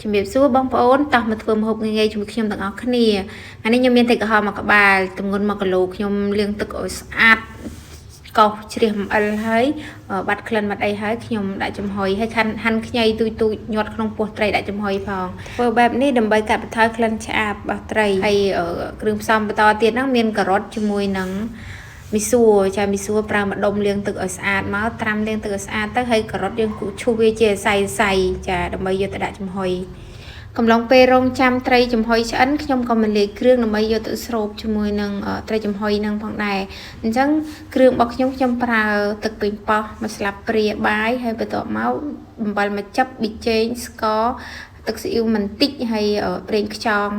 ជំរាបសួរបងប្អូនតោះមកធ្វើម្ហូបងាយៗជាមួយខ្ញុំទាំងអស់គ្នាថ្ងៃនេះខ្ញុំមានត្រីក្រហមមួយក្បាលទម្ងន់1គីឡូខ្ញុំលាងទឹកឲ្យស្អាតកោសជ្រះអំអិលហើយបាត់ក្លិនបាត់អីហើយខ្ញុំដាក់ចំហុយហើយហាន់ហាន់ខ្ញីទូចទូចញាត់ក្នុងពោះត្រីដាក់ចំហុយផងធ្វើបែបនេះដើម្បីកាត់បន្ថយក្លិនឆ្អាបរបស់ត្រីហើយគ្រឿងផ្សំបន្តទៀតហ្នឹងមានការ៉ុតជាមួយនឹងមីសួរចាមីសួរប្រើម្ដុំលាងទឹកឲ្យស្អាតមកត្រាំលាងទឹកឲ្យស្អាតទៅហើយការ៉ុតយើងគូឈូសវាជាសៃសៃចាដើម្បីយកទៅដាក់ចំហុយកំឡុងពេលរងចាំត្រីចំហុយឆ្អិនខ្ញុំក៏មិនលាយគ្រឿងដើម្បីយកទៅស្រូបជាមួយនឹងត្រីចំហុយនឹងផងដែរអញ្ចឹងគ្រឿងរបស់ខ្ញុំខ្ញុំប្រើទឹកប៉េងប៉ោះមួយស្លាបព្រាបាយហើយបន្ទាប់មកអំបិលមួយចិបប៊ីចេងស្ករទឹកស៊ីអ៊ីវបន្តិចហើយប្រេងខ្យង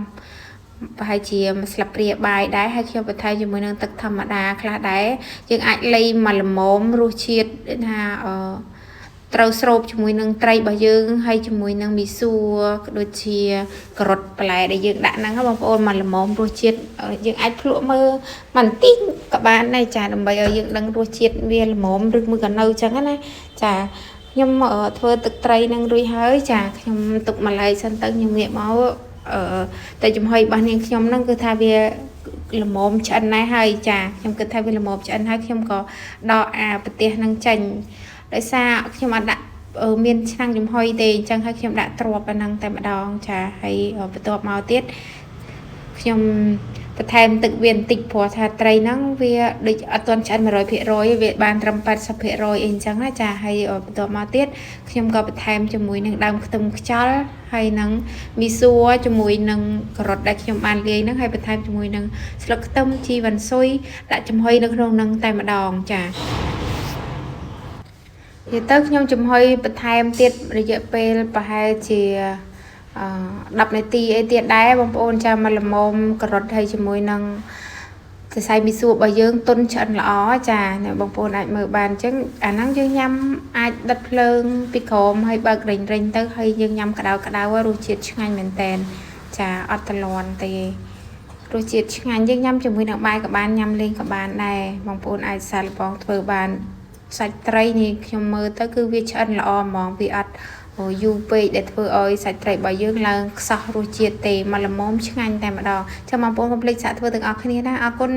ប្រហែលជាមួយស្លាបព្រាបាយដែរហើយខ្ញុំបន្ថែមជាមួយនឹងទឹកធម្មតាខ្លះដែរយើងអាចលៃមកល្មមរសជាតិថាអឺត្រូវស្រូបជាមួយនឹងត្រីរបស់យើងហើយជាមួយនឹងមីសួរក៏ដូចជាការ៉ុតបន្លែដែលយើងដាក់ហ្នឹងបងប្អូនមកល្មមរសជាតិយើងអាចភ្លក់មើលបន្តិចក៏បានដែរចាដើម្បីឲ្យយើងដឹងរសជាតិវាល្មមឬមួយក៏នៅអញ្ចឹងណាចាខ្ញុំធ្វើទឹកត្រីនឹងរួចហើយចាខ្ញុំទុកម្លែកសិនទៅខ្ញុំងាកមកអឺតែចំហុយរបស់នាងខ្ញុំហ្នឹងគឺថាវាល្មមឆ្អិនដែរហើយចាខ្ញុំគិតថាវាល្មមឆ្អិនហើយខ្ញុំក៏ដកអាប្រទេសហ្នឹងចេញដោយសារខ្ញុំអត់ដាក់មានឆ្នាំងចំហុយទេអញ្ចឹងហើយខ្ញុំដាក់ទ្រាប់អាហ្នឹងតែម្ដងចាហើយបន្ទាប់មកទៀតខ្ញុំបន្ថែមទឹកវាបន្តិចព្រោះថាត្រីហ្នឹងវាដូចអត់ទាន់ឆ្អិន100%វាបានត្រឹម80%អីអញ្ចឹងណាចាហើយបន្ទាប់មកទៀតខ្ញុំក៏បន្ថែមជាមួយនឹងដើមខ្ទឹមខ្យល់ហើយនឹងមីសួរជាមួយនឹងការ៉ុតដែលខ្ញុំបានលាយហ្នឹងហើយបន្ថែមជាមួយនឹងស្លឹកខ្ទឹមជីវ៉ាន់ស៊ុយដាក់ចំហុយនៅក្នុងហ្នឹងតែម្ដងចានិយាយទៅខ្ញុំចំហុយបន្ថែមទៀតរយៈពេលប្រហែលជាអឺ10នាទីអីទៀតដែរបងប្អូនចាំមកល្មមការ៉ុតហើយជាមួយនឹងសរសៃមីសួររបស់យើងទុនឆ្អិនល្អចាអ្នកបងប្អូនអាចមើលបានអញ្ចឹងអាហ្នឹងយើងញ៉ាំអាចដិតភ្លើងពីក្រោមហើយបើករេញរេញទៅហើយយើងញ៉ាំក្តៅក្តៅរសជាតិឆ្ងាញ់មែនតែនចាអត់តលន់ទេរសជាតិឆ្ងាញ់យើងញ៉ាំជាមួយនឹងបាយក៏បានញ៉ាំលេងក៏បានដែរបងប្អូនអាចសាកល្បងធ្វើបានសាច់ត្រីនេះខ្ញុំមើលទៅគឺវាឆ្អិនល្អហ្មងវាអត់យូរពេកដែលធ្វើឲ្យសាច់ត្រីរបស់យើងឡើងខ្សោះរសជាតិទេមកល្មមឆ្ងាញ់តែម្ដងចាំបងប្អូនកុំភ្លេចសាកធ្វើទាំងអស់គ្នាណាអរគុណ។